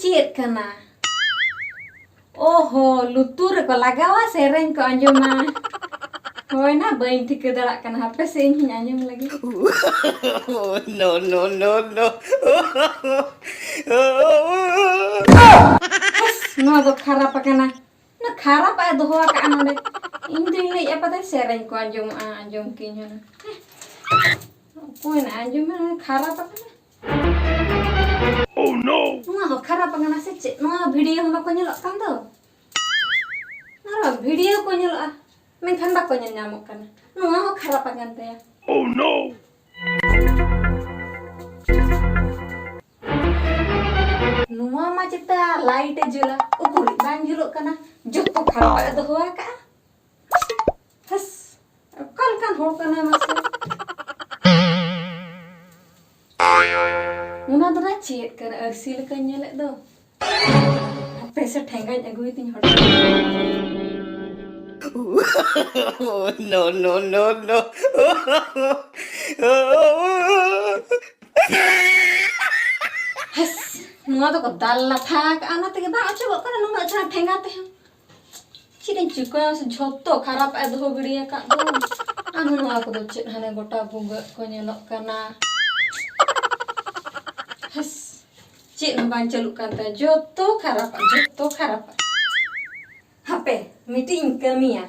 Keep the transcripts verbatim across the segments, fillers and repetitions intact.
ᱪᱮᱫ ᱠᱟᱱᱟ? ᱳᱦᱳ, ᱞᱩᱛᱩᱨ ᱨᱮᱠᱚ ᱞᱟᱜᱟᱣᱟ, ᱥᱮᱨᱮᱧ ᱠᱚ ᱟᱸᱡᱚᱢᱟ᱾ ᱦᱳᱭ ᱱᱟ, ᱵᱟᱹᱧ ᱴᱷᱤᱠᱟᱹ ᱫᱟᱲᱮᱭᱟᱜ ᱠᱟᱱᱟ, ᱦᱟᱯᱮ ᱥᱮ ᱤᱧ ᱦᱚᱸᱧ ᱟᱸᱡᱚᱢ ᱞᱟᱹᱜᱤᱫ᱾ No, no, no, no. S, ᱱᱚᱣᱟ ᱫᱚ ᱠᱷᱟᱨᱟᱯ ᱟᱠᱟᱱᱟ᱾ ᱚᱱᱟ ᱠᱷᱟᱨᱟᱯᱟᱜ ᱮ ᱫᱚᱦᱚ ᱟᱠᱟᱫᱼᱟ ᱱᱚᱰᱮ᱾ ᱤᱧ ᱫᱩᱧ ᱞᱟᱹᱭᱮᱫᱼᱟ ᱯᱟᱛᱟ ᱥᱮᱨᱮᱧ ᱠᱚ ᱟᱸᱡᱚᱢᱚᱜᱼᱟ, ᱟᱸᱡᱚᱢ ᱠᱤᱧ ᱦᱩᱱᱟᱹᱝ᱾ ᱦᱮᱸ᱾ ᱚᱠᱚᱭᱱᱟ ᱟᱸᱡᱚᱢ ᱢᱮ, ᱚᱱᱟ ᱠᱷᱟᱨᱟᱯ ᱟᱠᱟᱱᱟ᱾ Oh no! ᱱᱚᱣᱟ ᱦᱚᱸ ᱠᱷᱟᱨᱟᱯ ᱟᱠᱟᱱᱟ ᱥᱮ ᱪᱮᱫ? ᱱᱚᱣᱟ ᱵᱷᱤᱰᱤᱭᱳ ᱦᱚᱸ ᱵᱟᱠᱚ ᱧᱮᱞᱚᱜ ᱠᱟᱱ ᱫᱚ᱾ ᱟᱨᱚ ᱵᱷᱤᱰᱤᱭᱳ ᱠᱚ ᱧᱮᱞᱚᱜᱼᱟ, ᱢᱮᱱᱠᱷᱟᱱ ᱵᱟᱠᱚ ᱧᱮᱞ ᱧᱟᱢᱚᱜ ᱠᱟᱱᱟ᱾ ᱱᱚᱣᱟ ᱦᱚᱸ ᱠᱷᱟᱨᱟᱯ ᱟᱠᱟᱱ ᱛᱟᱭᱟ᱾ Oh no! ᱱᱚᱣᱟ ᱢᱟ ᱪᱮᱛᱟ ᱞᱟᱭᱤᱴ ᱮ ᱡᱩᱞᱟ, ᱩᱠᱩᱨᱤᱡ ᱵᱟᱝ ᱡᱩᱞᱩᱜ ᱠᱟᱱᱟ, ᱡᱚᱛᱚ ᱠᱷᱟᱨᱟᱯᱟᱜ ᱮ ᱫᱚᱦᱚ ᱟᱠᱟᱜᱼᱟ᱾ ᱦᱟᱥ, ᱚᱠᱟ ᱞᱮᱠᱟᱱ ᱦᱚᱲ ᱠᱟᱱᱟᱭ ᱢᱟᱥᱮ? ᱚᱱᱟ ᱫᱚ ᱱᱟ ᱪᱮᱫ ᱠᱟᱱᱟ, ᱟᱹᱨᱥᱤ ᱞᱮᱠᱟᱧ ᱧᱮᱞᱮᱫ ᱫᱚ? ᱦᱟᱯᱮ ᱥᱮ ᱴᱷᱮᱸᱜᱟᱧ ᱟᱹᱜᱩᱭ ᱛᱤᱧ ᱦᱚᱲ᱾ No, no, no, no. S, ᱱᱚᱣᱟ ᱫᱚᱠᱚ ᱫᱟᱞ ᱞᱟᱴᱷᱟ ᱟᱠᱟᱜᱼᱟ, ᱚᱱᱟ ᱛᱮᱜᱮ ᱵᱟᱝ ᱚᱪᱚᱜᱚᱜ ᱠᱟᱱᱟ ᱱᱩᱱᱟᱹᱜ ᱪᱮᱦᱨᱟ ᱴᱷᱮᱸᱜᱟ ᱛᱮᱦᱚᱸ᱾ ᱪᱮᱫ ᱤᱧ ᱪᱤᱠᱟᱹᱭᱟ ᱥᱮ, ᱡᱷᱚᱛᱚ ᱠᱷᱟᱨᱟᱯ ᱮ ᱫᱚᱦᱚ ᱜᱤᱰᱤ ᱟᱠᱟᱫ ᱫᱚ᱾ ᱟᱨ ᱱᱚᱣᱟ ᱠᱚᱫᱚ ᱪᱮᱫ ᱦᱟᱱᱮ ᱜᱚᱴᱟ ᱵᱷᱩᱜᱟᱹᱜ ᱠᱚ ᱧᱮᱞᱚᱜ ᱠᱟᱱᱟ᱾ ᱦᱮᱥ, ᱪᱮᱫ ᱦᱚᱸ ᱵᱟᱝ ᱪᱟᱹᱞᱩᱜ ᱠᱟᱱ ᱛᱟᱭᱟ, ᱡᱚᱛᱚ ᱠᱷᱟᱨᱟᱯᱟ, ᱡᱚᱛᱚ ᱠᱷᱟᱨᱟᱯᱟ᱾ ᱦᱟᱯᱮ, ᱢᱤᱫᱴᱤᱡ ᱤᱧ ᱠᱟᱹᱢᱤᱭᱟ,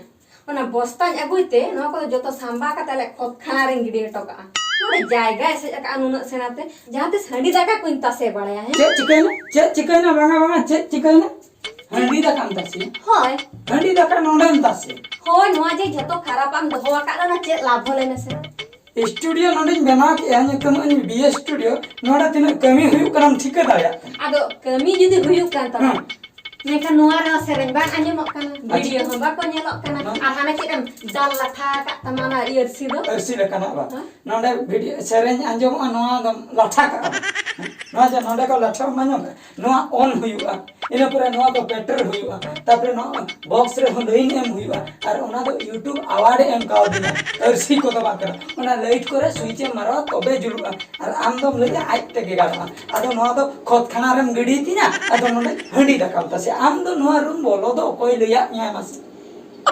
ᱚᱱᱟ ᱵᱚᱥᱛᱟᱧ ᱟᱹᱜᱩᱭ ᱛᱮ ᱱᱚᱣᱟ ᱠᱚᱫᱚ ᱡᱚᱛᱚ ᱥᱟᱢᱵᱟ ᱠᱟᱛᱮ ᱟᱞᱮ ᱠᱷᱚᱛ ᱠᱷᱟᱱᱟ ᱨᱤᱧ ᱜᱤᱰᱤ ᱦᱚᱴᱚ ᱠᱟᱜᱼᱟ᱾ ᱱᱚᱰᱮ ᱡᱟᱭᱜᱟ ᱮᱥᱮᱫ ᱟᱠᱟᱜᱼᱟ ᱱᱩᱱᱟᱹᱜ ᱥᱮᱬᱟ ᱛᱮ, ᱡᱟᱦᱟᱸ ᱛᱤᱥ ᱦᱟᱺᱰᱤ ᱫᱟᱠᱟ ᱠᱚᱧ ᱛᱟᱥᱮ ᱵᱟᱲᱟᱭᱟ, ᱦᱮᱸ? ᱪᱮᱫ ᱪᱤᱠᱟᱹᱭᱮᱱᱟ? ᱪᱮᱫ ᱪᱤᱠᱟᱹᱭᱮᱱᱟ? ᱵᱟᱝᱟ, ᱵᱟᱝᱟ, ᱪᱮᱫ ᱪᱤᱠᱟᱹᱭᱮᱱᱟ? ᱦᱟᱺᱰᱤ ᱫᱟᱠᱟᱢ ᱛᱟᱥᱮᱭᱟ? ᱦᱳᱭ᱾ ᱦᱟᱺᱰᱤ ᱫᱟᱠᱟ ᱱᱚᱰᱮᱢ ᱛᱟᱥᱮᱭᱟ? ᱦᱳᱭ, ᱱᱚᱣᱟ ᱡᱮ ᱡᱷᱚᱛᱚ ᱠᱷᱟᱨᱟᱯᱟᱜ ᱮᱢ ᱫᱚᱦᱚ ᱟᱠᱟᱫ ᱫᱚ, ᱚᱱᱟ ᱪᱮᱫ ᱞᱟᱵᱷ ᱦᱚᱸ ᱞᱟᱹᱭ ᱢᱮᱥᱮ? ᱥᱴᱩᱰᱤᱭᱳ ᱱᱚᱰᱮᱧ ᱵᱮᱱᱟᱣ ᱠᱮᱜᱼᱟ, ᱧᱩᱛᱩᱢᱟᱜ ᱤᱧ ᱵᱤ ᱮ ᱥᱴᱩᱰᱤᱭᱳ᱾ ᱱᱚᱰᱮ ᱛᱤᱱᱟᱹᱜ ᱠᱟᱹᱢᱤ ᱦᱩᱭᱩᱜ ᱠᱟᱱᱟᱢ ᱴᱷᱤᱠᱟᱹ ᱫᱟᱲᱮᱭᱟᱜ ᱠᱟᱱᱟ? ᱟᱫᱚ ᱠᱟᱹᱢᱤ ᱡᱩᱫᱤ ᱦᱩᱭᱩᱜ ᱠᱟᱱ ᱛᱟᱢᱟ, ᱦᱮᱸ᱾ ᱢᱮᱱᱠᱷᱟᱱ ᱱᱚᱣᱟ ᱨᱮᱦᱚᱸ ᱥᱮᱨᱮᱧ ᱵᱟᱝ ᱟᱸᱡᱚᱢᱚᱜ ᱠᱟᱱᱟ, ᱟᱪᱪᱷᱟ᱾ ᱵᱷᱤᱰᱤᱭᱳ ᱦᱚᱸ ᱵᱟᱠᱚ ᱧᱮᱞᱚᱜ ᱠᱟᱱᱟ, ᱦᱮᱸ᱾ ᱟᱨ ᱦᱟᱱᱮ ᱪᱮᱫ ᱮᱢ ᱫᱟᱞ ᱞᱟᱴᱷᱟ ᱟᱠᱟᱫ ᱛᱟᱢᱟ ᱚᱱᱟ ᱟᱹᱨᱥᱤ ᱫᱚ? ᱟᱹᱨᱥᱤ ᱞᱮᱠᱟᱱᱟᱜ ᱵᱟᱝ᱾ ᱦᱮᱸ? ᱱᱚᱰᱮ ᱵᱷᱤᱰᱤᱭᱳ ᱥᱮᱨᱮᱧ ᱟᱸᱡᱚᱢᱚᱜᱼᱟ, ᱱᱚᱣᱟ ᱫᱚᱢ ᱞᱟᱴᱷᱟ ᱠᱟᱜᱼᱟ᱾ ᱱᱚᱣᱟ ᱡᱮ ᱱᱚᱰᱮ ᱠᱚ ᱞᱟᱴᱷᱟ ᱢᱟ ᱧᱚᱜ, ᱱᱚᱣᱟ on ᱦᱩᱭᱩᱜᱼᱟ, ᱤᱱᱟᱹ ᱯᱚᱨᱮ ᱱᱚᱣᱟ ᱠᱚ ᱯᱮᱴᱨᱳᱞ ᱦᱩᱭᱩᱜᱼᱟ, ᱛᱟᱯᱚᱨᱮ ᱱᱚᱣᱟ ᱵᱚᱠᱥ ᱨᱮ ᱦᱚᱸ ᱞᱟᱹᱭᱤᱱ ᱮᱢ ᱦᱩᱭᱩᱜᱼᱟ, ᱟᱨ ᱚᱱᱟ ᱫᱚ YouTube ᱟᱣᱟᱨᱰ ᱮ ᱮᱢ ᱠᱟᱣᱫᱤᱧᱟ, ᱟᱹᱨᱥᱤ ᱠᱚᱫᱚ ᱵᱟᱝ ᱠᱟᱱᱟ᱾ ᱚᱱᱟ ᱞᱟᱭᱤᱴ ᱠᱚᱨᱮ ᱥᱩᱭᱤᱪ ᱮᱢ ᱢᱟᱨᱟᱣᱟ, ᱛᱚᱵᱮ ᱡᱩᱞᱩᱜᱼᱟ, ᱟᱨ ᱟᱢ ᱫᱚᱢ ᱞᱟᱹᱭᱟ ᱟᱡ ᱛᱮᱜᱮ ᱜᱟᱱᱚᱜᱼᱟ᱾ ᱟᱫᱚ ᱱᱚᱣᱟ ᱫᱚ ᱠᱷᱚᱛ ᱠᱷᱟᱱᱟ ᱨᱮᱢ ᱜᱤᱰᱤ ᱛᱤᱧᱟ, ᱟᱫᱚ ᱱᱚᱰᱮ ᱦᱟᱺᱰᱤ ᱫᱟᱠᱟᱢ ᱛᱟᱥᱮ᱾ ᱟᱢ ᱫᱚ ᱱᱚᱣᱟ ᱨᱩᱢ ᱵᱚᱞᱚ ᱫᱚ ᱚᱠᱚᱭ ᱞᱟᱹᱭᱟᱫ ᱢᱮᱭᱟᱭ ᱢᱟᱥᱮ?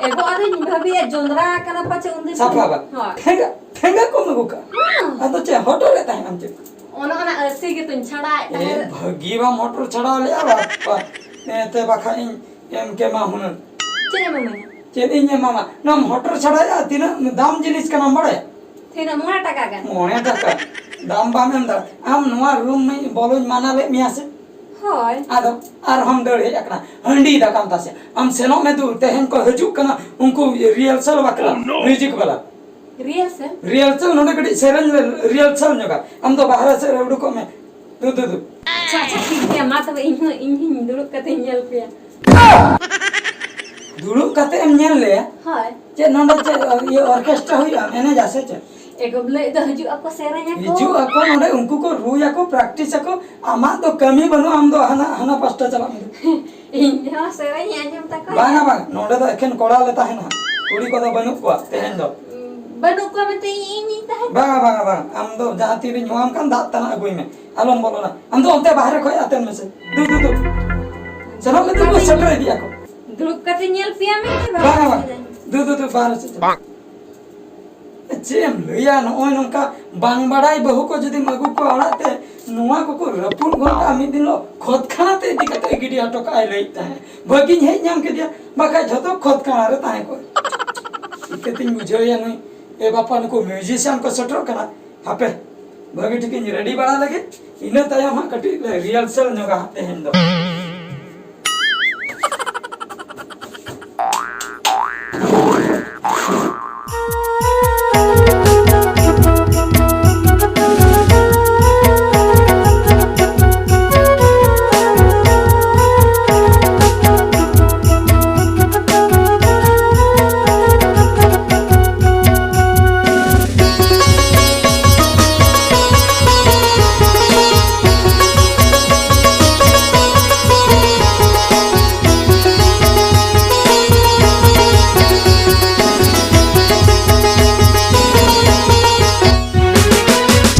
ᱮᱜᱳ, ᱟᱫᱚᱧ ᱵᱷᱟᱹᱵᱤᱭᱟ ᱡᱚᱸᱫᱽᱨᱟ ᱠᱟᱱᱟ ᱯᱟᱪᱮ ᱩᱱᱫᱤᱱ᱾ ᱥᱟᱯᱷᱟ ᱵᱟ᱾ ᱦᱳᱭ᱾ ᱴᱷᱮᱸᱜᱟ, ᱴᱷᱮᱸᱜᱟ ᱠᱚ ᱟᱹᱜᱩ ᱠᱟᱜᱼᱟ᱾ ᱦᱩᱸ᱾ ᱟᱫᱚ ᱪᱮᱫ ᱦᱚᱴᱚᱜ ᱨᱮ ᱛᱟᱦᱮᱸ ᱟᱢ ᱪᱮᱫ? ᱚᱱᱟ, ᱚᱱᱟ ᱟᱹᱨᱥᱤ ᱜᱮᱛᱚᱧ ᱪᱷᱟᱲᱟᱣᱮᱫ ᱮ, ᱛᱟᱦᱮᱸᱫ᱾ ᱵᱷᱟᱹᱜᱤ ᱵᱟᱢ ᱦᱚᱴᱚᱨ ᱪᱷᱟᱲᱟᱣ ᱞᱮᱜᱼᱟ, ᱵᱟᱯ, ᱵᱟᱯ᱾ ᱮ, ᱛᱮ ᱵᱟᱠᱷᱟᱡ ᱤᱧ ᱮᱢ ᱠᱮᱢᱟ ᱦᱩᱱᱟᱹᱝ᱾ ᱪᱮᱫ ᱮᱢ ᱤᱢᱟᱹᱧᱟ? ᱪᱮᱫ ᱤᱧ ᱮᱢᱟᱢᱟ? ᱱᱚᱣᱟᱢ ᱦᱚᱴᱚᱨ ᱪᱷᱟᱲᱟᱭᱟ, ᱛᱤᱱᱟᱹᱜ ᱫᱟᱢ ᱡᱤᱱᱤᱥ ᱠᱟᱱᱟᱢ ᱵᱟᱲᱟᱭᱟ? ᱛᱤᱱᱟᱹᱜ, ᱢᱚᱬᱮ ᱴᱟᱠᱟ ᱜᱟᱱ? ᱢᱚᱬᱮ ᱴᱟᱠᱟ᱾ ᱫᱟᱢ ᱵᱟᱢ ᱮᱢ ᱫᱟᱲᱮᱭᱟᱜᱼᱟ᱾ ᱟᱢ ᱱᱚᱣᱟ ᱨᱩᱢ ᱢᱤᱧ ᱵᱚᱞᱚᱧ ᱢᱟᱱᱟ ᱞᱮᱫ ᱢᱮᱭᱟ ᱥᱮ? ᱦᱳᱭ᱾ ᱟᱫᱚ ᱟᱨᱦᱚᱸᱢ ᱫᱟᱹᱲ ᱦᱮᱡ ᱟᱠᱟᱱᱟ, ᱦᱟᱺᱰᱤ ᱫᱟᱠᱟᱢ ᱛᱟᱥᱮ᱾ ᱟᱢ ᱥᱮᱱᱚᱜ ᱢᱮ ᱫᱩ, ᱛᱮᱦᱮᱧ ᱠᱚ ᱦᱤᱡᱩᱜ ᱠᱟᱱᱟ ᱩᱱᱠᱩ ᱨᱤᱦᱟᱨᱥᱟᱞ ᱵᱟᱠᱷᱨᱟ, ᱢᱤᱣᱡᱤᱠ ᱵᱟᱞᱟ᱾ ᱨᱤᱦᱟᱨᱥᱟᱞ? ᱨᱤᱦᱟᱨᱥᱟᱞ, ᱱᱚᱰᱮ ᱠᱟᱹᱴᱤᱡ ᱥᱮᱨᱮᱧ ᱞᱮ ᱨᱤᱦᱟᱨᱥᱟᱞ ᱧᱚᱜᱟ᱾ ᱟᱢ ᱫᱚ ᱵᱟᱦᱨᱮ ᱥᱮᱫ ᱨᱮ ᱩᱰᱩᱠᱚᱜ ᱢᱮ᱾ ᱫᱩ, ᱫᱩ, ᱫᱩ᱾ ᱟᱪᱪᱷᱟ, ᱟᱪᱪᱷᱟ, ᱴᱷᱤᱠ ᱜᱮᱭᱟ, ᱢᱟ ᱛᱚᱵᱮ ᱤᱧ ᱦᱚᱸ, ᱤᱧ ᱦᱚᱸᱧ ᱫᱩᱲᱩᱵ ᱠᱟᱛᱮᱧ ᱧᱮᱞ ᱯᱮᱭᱟ᱾ ᱫᱩᱲᱩᱵ ᱠᱟᱛᱮ ᱮᱢ ᱧᱮᱞ ᱞᱮᱭᱟ? ᱦᱳᱭ᱾ ᱪᱮᱫ ᱱᱚᱰᱮ ᱪᱮᱫ, ᱤᱭᱟᱹ, ᱚᱨᱠᱮᱥᱴᱨᱟ ᱦᱩᱭᱩᱜᱼᱟ, ᱮᱱᱮᱡᱟ ᱥᱮ ᱪᱮᱫ? ᱮ ᱜᱚᱵᱞᱮ, ᱫᱚ ᱦᱤᱡᱩᱜ ᱟᱠᱚ, ᱥᱮᱨᱮᱧ ᱟᱠᱚ᱾ ᱦᱤᱡᱩᱜ ᱟᱠᱚ ᱱᱚᱰᱮ, ᱩᱱᱠᱩ ᱠᱚ ᱨᱩᱭᱟᱠᱚ, ᱯᱨᱮᱠᱴᱤᱥ ᱟᱠᱚ᱾ ᱟᱢᱟᱜ ᱫᱚ ᱠᱟᱹᱢᱤ ᱵᱟᱹᱱᱩᱜᱼᱟ, ᱟᱢ ᱫᱚ ᱦᱟᱱᱟ, ᱦᱟᱱᱟ ᱯᱟᱥᱴᱟ ᱪᱟᱞᱟᱜ ᱢᱮ᱾ ᱤᱧ ᱦᱚᱸ ᱥᱮᱨᱮᱧ ᱤᱧ ᱟᱸᱡᱚᱢ ᱛᱟᱠᱚᱣᱟ᱾ ᱵᱟᱝᱟ, ᱵᱟᱝ, ᱱᱚᱰᱮ ᱫᱚ ᱮᱠᱷᱮᱱ ᱠᱚᱲᱟ ᱞᱮ ᱛᱟᱦᱮᱱᱟ, ᱠᱩᱲᱤ ᱠᱚᱫᱚ ᱵᱟᱹᱱᱩᱜ ᱠᱚᱣᱟ ᱛᱮᱦᱮᱧ ᱫᱚ᱾ ᱵᱟᱹᱱᱩᱜ ᱠᱚᱣᱟ ᱢᱮᱱᱛᱮ ᱤᱧ, ᱤᱧᱤᱧ ᱛᱟᱦᱮᱱᱟ? ᱵᱟᱝᱟ, ᱵᱟᱝᱟ, ᱵᱟᱝ, ᱟᱢ ᱫᱚ ᱡᱟᱦᱟᱸ ᱛᱤᱨᱮᱧ ᱦᱚᱦᱚᱣᱟᱢ ᱠᱷᱟᱱ ᱫᱟᱜ ᱛᱟᱱᱟᱜ ᱟᱹᱜᱩᱭ ᱢᱮ, ᱟᱞᱚᱢ ᱵᱚᱞᱚᱱᱟ᱾ ᱟᱢ ᱫᱚ ᱚᱱᱛᱮ ᱵᱟᱦᱨᱮ ᱠᱷᱚᱡ ᱟᱛᱮᱱ ᱢᱮᱥᱮ᱾ ᱫᱩ, ᱫᱩ, ᱫᱩ᱾ ᱥᱮᱱᱚᱜ ᱢᱮ, ᱫᱩ, ᱫᱩ, ᱥᱮᱴᱮᱨ ᱤᱫᱤᱜ ᱟᱠᱚ᱾ ᱫᱩᱲᱩᱵ ᱠᱟᱛᱮ ᱧᱮᱞ ᱯᱮᱭᱟ ᱢᱮᱱᱛᱮ ᱵᱟᱝ ᱵᱟᱝᱟ, ᱵᱟᱝ᱾ ᱵᱩᱡᱷᱟᱹᱣ᱾ ᱫᱩ, ᱫᱩ, ᱫᱩ, ᱵᱟᱦᱨᱮ ᱥᱮᱫ ᱪᱟᱞᱟᱜ᱾ ᱪᱮᱫ ᱮᱢ ᱞᱟᱹᱭᱟ, ᱱᱚᱜᱼᱚᱭ ᱱᱚᱝᱠᱟ ᱵᱟᱝ ᱵᱟᱲᱟᱭ ᱵᱟᱹᱦᱩ ᱠᱚ ᱡᱩᱫᱤᱢ ᱟᱹᱜᱩ ᱠᱚᱣᱟ ᱚᱲᱟᱜ ᱛᱮ, ᱱᱚᱣᱟ ᱠᱚᱠᱚ ᱨᱟᱹᱯᱩᱫ ᱜᱚᱫ ᱠᱟᱜᱼᱟ᱾ ᱢᱤᱫ ᱫᱤᱱ ᱦᱤᱞᱳᱜ ᱠᱷᱚᱛ ᱠᱷᱟᱱᱟ ᱛᱮ ᱤᱫᱤ ᱠᱟᱛᱮ ᱜᱤᱰᱤ ᱦᱚᱴᱚ ᱠᱟᱜᱼᱟᱭ ᱞᱟᱹᱭᱮᱫ ᱛᱟᱦᱮᱸᱫ᱾ ᱵᱷᱟᱹᱜᱤᱧ ᱦᱮᱡ ᱧᱟᱢ ᱠᱮᱫᱮᱭᱟ, ᱵᱟᱠᱷᱟᱡ ᱡᱷᱚᱛᱚ ᱠᱷᱚᱛ ᱠᱷᱟᱱᱟ ᱨᱮ ᱛᱟᱦᱮᱸ ᱠᱚᱜᱼᱟ᱾ ᱪᱤᱠᱟᱹᱛᱤᱧ ᱵᱩᱡᱷᱟᱹᱣᱮᱭᱟ ᱱᱩᱭ? ᱮ ᱵᱟᱯᱟ, ᱱᱩᱠᱩ ᱢᱤᱣᱡᱤᱥᱤᱭᱟᱱ ᱠᱚ ᱥᱮᱴᱮᱨᱚᱜ ᱠᱟᱱᱟ᱾ ᱦᱟᱯᱮ, ᱵᱷᱟᱹᱜᱤ ᱴᱷᱤᱠᱤᱧ ᱨᱮᱰᱤ ᱵᱟᱲᱟ ᱞᱮᱜᱮ, ᱤᱱᱟᱹ ᱛᱟᱭᱚᱢ ᱦᱟᱸᱜ ᱠᱟᱹᱴᱤᱡ ᱞᱮ ᱨᱤᱦᱟᱨᱥᱟᱞ ᱧᱚᱜᱟ ᱦᱟᱸᱜ ᱛᱮᱦᱮᱧ ᱫᱚ᱾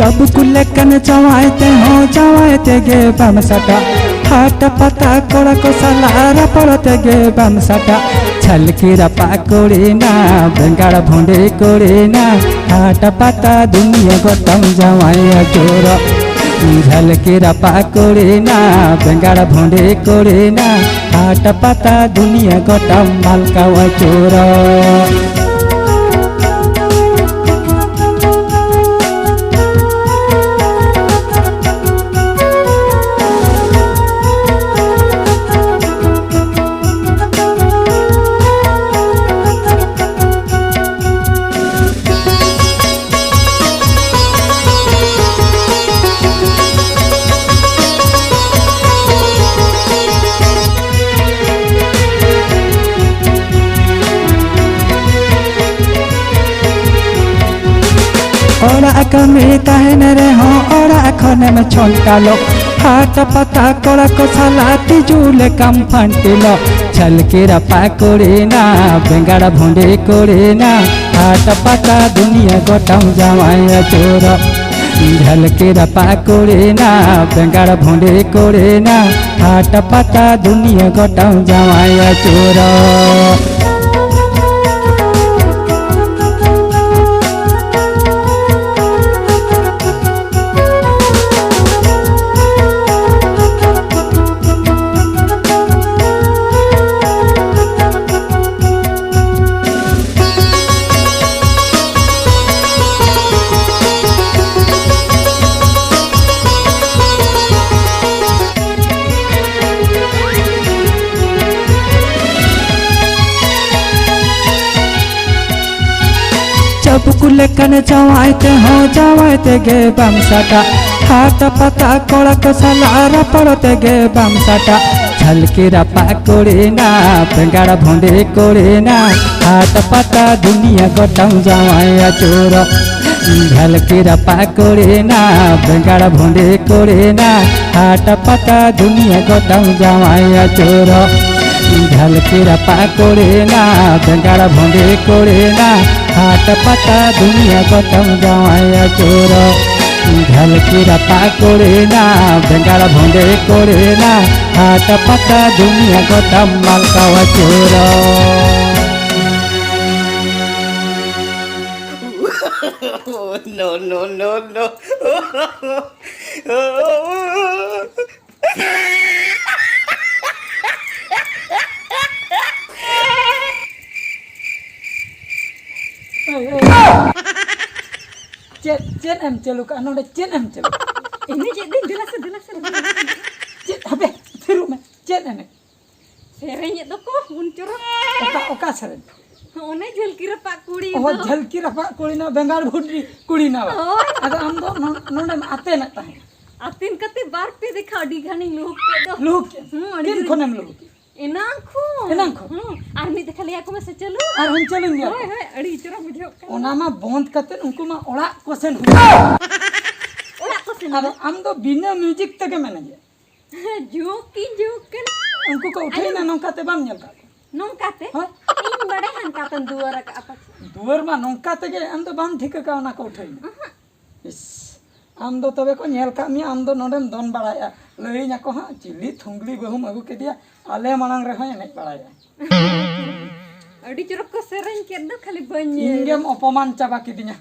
ᱵᱟᱹᱵᱩ ᱠᱚ ᱞᱮᱠᱟᱱ ᱡᱟᱶᱟᱭ ᱛᱮᱦᱚᱸ ᱡᱟᱶᱟᱭ ᱛᱮᱜᱮ ᱵᱟᱢ ᱥᱟᱴᱟ᱾ ᱦᱟᱴ ᱯᱟᱛᱟ ᱠᱚᱲᱟ ᱠᱚ ᱥᱟᱞᱟᱜ ᱨᱟᱯᱚᱲ ᱛᱮᱜᱮ ᱵᱟᱢ ᱥᱟᱴᱟ᱾ ᱪᱷᱟᱞᱠᱤ ᱨᱟᱯᱟᱜ ᱠᱩᱲᱤᱱᱟ, ᱵᱮᱸᱜᱟᱲ ᱵᱷᱩᱸᱰᱤ ᱠᱩᱲᱤᱱᱟ, ᱦᱟᱴ ᱯᱟᱛᱟ ᱫᱩᱱᱤᱭᱟᱹ ᱜᱚᱴᱟᱢ ᱡᱟᱶᱟᱭ ᱟᱹᱪᱩᱨᱚᱜ᱾ ᱡᱷᱟᱞᱠᱤ ᱨᱟᱯᱟᱜ ᱠᱩᱲᱤᱱᱟ, ᱵᱮᱸᱜᱟᱲ ᱵᱷᱩᱸᱰᱤ ᱠᱩᱲᱤᱱᱟ, ᱦᱟᱴ ᱯᱟᱛᱟ ᱫᱩᱱᱤᱭᱟᱹ ᱜᱚᱴᱟᱢ ᱢᱟᱞᱠᱟᱣ ᱟᱹᱪᱩᱨᱚᱜ᱾ ᱚᱲᱟᱜ ᱠᱟᱹᱢᱤ ᱛᱟᱦᱮᱱ ᱨᱮᱦᱚᱸ ᱚᱲᱟᱜ ᱠᱷᱚᱱᱮᱢ ᱪᱷᱚᱱᱴᱟᱞᱚᱜ᱾ ᱦᱟᱴ ᱯᱟᱛᱟ ᱠᱚᱲᱟ ᱠᱚ ᱥᱟᱞᱟᱜ ᱛᱤᱡᱩ ᱞᱮᱠᱟᱢ ᱯᱷᱟᱱᱴᱤᱞᱚᱜ᱾ ᱪᱷᱟᱞᱠᱤ ᱨᱟᱯᱟᱜ ᱠᱩᱲᱤᱱᱟ, ᱵᱮᱸᱜᱟᱲ ᱵᱷᱩᱸᱰᱤ ᱠᱩᱲᱤᱱᱟ, ᱦᱟᱴ ᱯᱟᱛᱟ ᱫᱩᱱᱤᱭᱟᱹ ᱜᱚᱴᱟᱢ ᱡᱟᱶᱟᱭ ᱟᱹᱪᱩᱨᱚᱜ᱾ ᱡᱷᱟᱞᱠᱤ ᱨᱟᱯᱟᱜ ᱠᱩᱲᱤᱱᱟ, ᱵᱮᱸᱜᱟᱲ ᱵᱷᱩᱸᱰᱤ ᱠᱩᱲᱤᱱᱟ, ᱦᱟᱴ ᱯᱟᱛᱟ ᱫᱩᱱᱤᱭᱟᱹ ᱜᱚᱴᱟᱢ ᱡᱟᱶᱟᱭ ᱟᱹᱪᱩᱨᱚᱜ᱾ ᱪᱟᱹᱯᱩᱠ ᱞᱮᱠᱟᱱ ᱡᱟᱶᱟᱭ ᱛᱮᱦᱚᱸ ᱡᱟᱶᱟᱭ ᱛᱮᱜᱮ ᱵᱟᱢ ᱥᱟᱴᱟ᱾ ᱦᱟᱴ ᱯᱟᱛᱟ ᱠᱚᱲᱟ ᱠᱚ ᱥᱟᱞᱟᱜ ᱨᱟᱯᱚᱲ ᱛᱮᱜᱮ ᱵᱟᱢ ᱥᱟᱴᱟ᱾ ᱡᱷᱟᱞᱠᱤ ᱨᱟᱯᱟᱜ ᱠᱩᱲᱤᱱᱟ, ᱵᱮᱸᱜᱟᱲ ᱵᱷᱩᱸᱰᱤ ᱠᱩᱲᱤᱱᱟ, ᱦᱟᱴ ᱯᱟᱛᱟ ᱫᱩᱱᱤᱭᱟᱹ ᱜᱚᱴᱟᱢ ᱡᱟᱶᱟᱭ ᱟᱹᱪᱩᱨᱚᱜ᱾ ᱡᱷᱟᱞᱠᱤ ᱨᱟᱯᱟᱜ ᱠᱩᱲᱤᱱᱟ, ᱵᱮᱸᱜᱟᱲ ᱵᱷᱩᱸᱰᱤ ᱠᱩᱲᱤᱱᱟ, ᱦᱟᱴ ᱯᱟᱛᱟ ᱫᱩᱱᱤᱭᱟᱹ ᱜᱚᱴᱟᱢ ᱡᱟᱶᱟᱭ ᱟᱹᱪᱩᱨᱚᱜ᱾ ᱡᱷᱟᱞᱠᱤ ᱨᱟᱯᱟᱜ ᱠᱩᱲᱤᱱᱟ, ᱵᱮᱸᱜᱟᱲ ᱵᱷᱩᱸᱰᱤ ᱠᱩᱲᱤᱱᱟ, ᱦᱟᱴ ᱯᱟᱛᱟ ᱫᱩᱱᱤᱭᱟᱹ ᱜᱚᱴᱟᱢ ᱡᱟᱶᱟᱭ ᱟᱹᱪᱩᱨᱚᱜ᱾ ᱡᱷᱟᱹᱞᱠᱤ ᱨᱟᱯᱟᱜ ᱠᱩᱲᱤᱱᱟ, ᱵᱮᱸᱜᱟᱲ ᱵᱷᱚᱸᱰᱤ ᱠᱩᱲᱤᱱᱟ, ᱦᱟᱴ ᱯᱟᱛᱟ ᱫᱩᱱᱤᱭᱟᱹ ᱜᱚᱴᱟᱢ ᱢᱟᱞᱠᱟᱣ ᱟᱹᱪᱩᱨᱚᱜ᱾ No, no, no, no. ᱮᱭ, ᱮᱭ᱾ ᱪᱮᱫ, ᱪᱮᱫ ᱮᱢ ᱪᱟᱹᱞᱩ ᱠᱟᱜᱼᱟ ᱱᱚᱰᱮ? ᱪᱮᱫ ᱮᱢ ᱪᱟᱹᱞᱩ ᱠᱟᱜᱼᱟ? ᱮᱱᱮᱡᱮᱫ ᱫᱚᱧ, ᱫᱮᱞᱟ ᱥᱮ, ᱫᱮᱞᱟ ᱥᱮ, ᱫᱮᱞᱟ ᱥᱮ᱾ ᱪᱮᱫ? ᱦᱟᱯᱮ, ᱛᱷᱤᱨᱚᱜ ᱢᱮ᱾ ᱪᱮᱫ ᱮᱱᱮᱡ? ᱥᱮᱨᱮᱧᱮᱫ ᱫᱚᱠᱚ ᱩᱱ ᱪᱚᱨᱚᱠ᱾ ᱚᱠᱟ, ᱚᱠᱟ ᱥᱮᱨᱮᱧ? ᱚᱱᱮ ᱡᱷᱟᱹᱞᱠᱤ ᱨᱟᱯᱟᱜ ᱠᱩᱲᱤ ᱚᱦᱚ, ᱫᱚ᱾ ᱡᱷᱟᱹᱞᱠᱤ ᱨᱟᱯᱟᱜ ᱠᱩᱲᱤ ᱱᱟ, ᱵᱮᱸᱜᱟᱲ ᱵᱷᱩᱰᱨᱤ ᱠᱩᱲᱤ ᱱᱟ᱾ ᱦᱳᱭ᱾ ᱟᱫᱚ ᱟᱢ ᱫᱚ ᱱᱚ-, ᱱᱚᱰᱮᱢ ᱟᱛᱮᱱᱮᱫ ᱛᱟᱦᱮᱸᱫ᱾ ᱟᱛᱮᱱ ᱠᱟᱛᱮ ᱵᱟᱨ ᱯᱮ ᱫᱮᱠᱷᱟ ᱟᱹᱰᱤ ᱜᱟᱱᱤᱧ ᱞᱩᱦᱩᱠ ᱠᱮᱫ ᱫᱚ᱾ ᱞᱩᱦᱩᱠ ᱠᱮᱫ? ᱦᱩᱸ, ᱟᱹᱰᱤ ᱛᱤᱱ ᱡᱳᱨ᱾ ᱠᱷᱚᱱᱮᱢ ᱞᱩᱦᱩᱠ ᱠᱮᱫ? ᱮᱱᱟᱝ ᱠᱷᱚᱱ᱾ ᱮᱱᱟᱝ ᱠᱷᱚᱱ? ᱦᱩᱸ, ᱟᱨ ᱢᱤᱫ ᱫᱮᱠᱷᱟ ᱞᱟᱹᱭ ᱟᱠᱚ ᱢᱮᱥᱮ, ᱪᱟᱹᱞᱩ᱾ ᱟᱨᱦᱚᱸᱧ ᱪᱟᱹᱞᱩᱧ ᱜᱮᱭᱟ᱾ ᱦᱳᱭ, ᱦᱳᱭ, ᱟᱹᱰᱤ ᱪᱚᱨᱚᱠ ᱵᱩᱡᱷᱟᱹᱜ ᱠᱟᱱᱟ᱾ ᱚᱱᱟ ᱢᱟ ᱵᱚᱱᱫ ᱠᱟᱛᱮ ᱩᱱᱠᱩ ᱢᱟ ᱚᱲᱟᱜ ᱠᱚ ᱥᱮᱱ ᱦᱩᱭᱩᱜᱼᱟ᱾ ᱚᱲᱟᱜ ᱠᱚ ᱥᱮᱱ ᱟᱫᱚ ᱦᱩᱭᱩᱜᱼᱟ᱾ ᱟᱢ ᱫᱚ ᱵᱤᱱᱟᱹ ᱢᱤᱣᱡᱤᱠ ᱛᱮᱜᱮᱢ ᱮᱱᱮᱡᱟ᱾ ᱡᱳᱠ ᱠᱤ ᱡᱳᱠ ᱠᱟᱱᱟ᱾ ᱩᱱᱠᱩ ᱠᱚ ᱩᱴᱷᱟᱹᱭᱮᱱᱟ ᱟᱸᱡᱚᱢ᱾ ᱱᱚᱝᱠᱟ ᱛᱮ ᱵᱟᱢ ᱧᱮᱞ ᱠᱟᱜ ᱠᱚᱣᱟ? ᱱᱚᱝᱠᱟ ᱛᱮ? ᱦᱳᱭ᱾ ᱤᱧ ᱵᱟᱲᱟᱭᱟ ᱦᱟᱱᱠᱟ ᱛᱮᱢ ᱫᱩᱣᱟᱹᱨ ᱟᱠᱟᱜᱼᱟ ᱯᱟᱪᱮ᱾ ᱫᱩᱣᱟᱹᱨ ᱢᱟ ᱱᱚᱝᱠᱟ ᱛᱮᱜᱮ, ᱟᱢ ᱫᱚ ᱵᱟᱢ ᱴᱷᱤᱠᱟᱹ ᱠᱟᱜᱼᱟ ᱚᱱᱟ ᱠᱚ ᱩᱴᱷᱟᱹᱭᱮᱱᱟ᱾ ᱟᱦᱟᱸᱜ᱾ ᱤᱥ, ᱟᱢ ᱫᱚ ᱛᱚᱵᱮ ᱠᱚ ᱧᱮᱞ ᱠᱟᱜ ᱢᱮᱭᱟ, ᱟᱢ ᱫᱚ ᱱᱚᱰᱮᱢ ᱫᱚᱱ ᱵᱟᱲᱟᱭᱮᱜᱼᱟ᱾ ᱞᱟᱹᱭᱟᱹᱧ ᱟᱠᱚ ᱦᱟᱸᱜ, ᱪᱤᱞᱤ ᱛᱷᱩᱝᱜᱽᱞᱤ ᱵᱟᱹᱦᱩᱢ ᱟᱹᱜᱩ ᱠᱮᱫᱮᱭᱟ, ᱟᱞᱮ ᱢᱟᱲᱟᱝ ᱨᱮᱦᱚᱸᱭ ᱮᱱᱮᱡ ᱵᱟᱲᱟᱭᱮᱜᱼᱟ᱾ ᱟᱹᱰᱤ ᱪᱚᱨᱚᱠ ᱠᱚ ᱥᱮᱨᱮᱧ ᱠᱮᱫ ᱫᱚ, ᱠᱷᱟᱹᱞᱤ ᱵᱟᱹᱧ ᱧᱮᱞ᱾ ᱤᱧ ᱜᱮᱢ ᱚᱯᱚᱢᱟᱱ ᱪᱟᱵᱟ ᱠᱤᱫᱤᱧᱟ᱾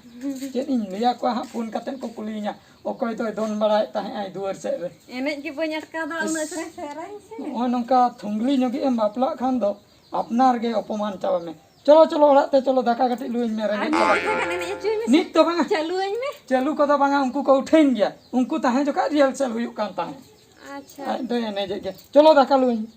ᱪᱮᱫ ᱤᱧ ᱞᱟᱹᱭ ᱟᱠᱚᱣᱟ ᱦᱟᱸᱜ, ᱯᱷᱳᱱ ᱠᱟᱛᱮᱫ ᱠᱚ ᱠᱩᱞᱤᱭᱤᱧᱟ, "ᱚᱠᱚᱭ ᱫᱚᱭ ᱫᱚᱱ ᱵᱟᱲᱟᱭᱮᱫ ᱛᱟᱦᱮᱸᱜ ᱟᱭ ᱫᱩᱣᱟᱹᱨ ᱥᱮᱫ ᱨᱮ?" ᱮᱱᱮᱡ ᱜᱮ ᱵᱟᱹᱧ ᱟᱴᱠᱟᱣ ᱫᱟ, ᱩᱱᱟᱹᱜ ᱪᱮᱦᱨᱟ ᱥᱮᱨᱮᱧ ᱥᱮ᱾ ᱱᱚᱜᱼᱚᱭ ᱱᱚᱝᱠᱟ ᱛᱷᱩᱝᱜᱽᱞᱤ ᱧᱚᱜᱤᱡ ᱮᱢ ᱵᱟᱯᱞᱟᱜ ᱠᱷᱟᱱ ᱫᱚ ᱟᱯᱱᱟᱨ ᱜᱮ ᱚᱯᱚᱢᱟᱱ ᱪᱟᱵᱟ ᱢᱮ᱾ ᱪᱚᱞᱚ, ᱪᱚᱞᱚ, ᱚᱲᱟᱜ ᱛᱮ ᱪᱚᱞᱚ, ᱫᱟᱠᱟ ᱠᱟᱹᱴᱤᱡ ᱞᱩᱭᱟᱹᱧ ᱢᱮ, ᱟᱨ ᱨᱮᱸᱜᱮᱡ ᱢᱤᱫ ᱪᱟᱵᱟ ᱫᱷᱟᱣ ᱠᱮᱫᱟ᱾ ᱜᱟᱱ ᱮᱱᱮᱡ ᱦᱚᱪᱚᱭ ᱢᱮᱥᱮ᱾ ᱱᱤᱛ ᱫᱚ ᱵᱟᱝᱟ᱾ ᱪᱟᱹᱞᱩᱣᱟᱹᱧ ᱢᱮ᱾ ᱪᱟᱹᱞᱩ ᱠᱚᱫᱚ ᱵᱟᱝᱟ, ᱩᱱᱠᱩ ᱠᱚ ᱩᱴᱷᱟᱹᱧ ᱜᱮᱭᱟ᱾ ᱩᱱᱠᱩ ᱛᱟᱦᱮᱸ ᱡᱚᱠᱷᱟᱡ ᱨᱤᱦᱟᱨᱥᱟᱞ ᱦᱩᱭᱩᱜ ᱠᱟᱱ ᱛᱟᱦᱮᱸᱫ᱾ ᱟᱪᱪᱷᱟ᱾ ᱟᱡ ᱫᱚᱭ ᱮᱱᱮᱡᱮᱫ ᱜᱮᱭᱟ᱾ ᱪᱚᱞᱚ, ᱫᱟᱠᱟ ᱞᱩᱭᱟᱹᱧ ᱢᱮ᱾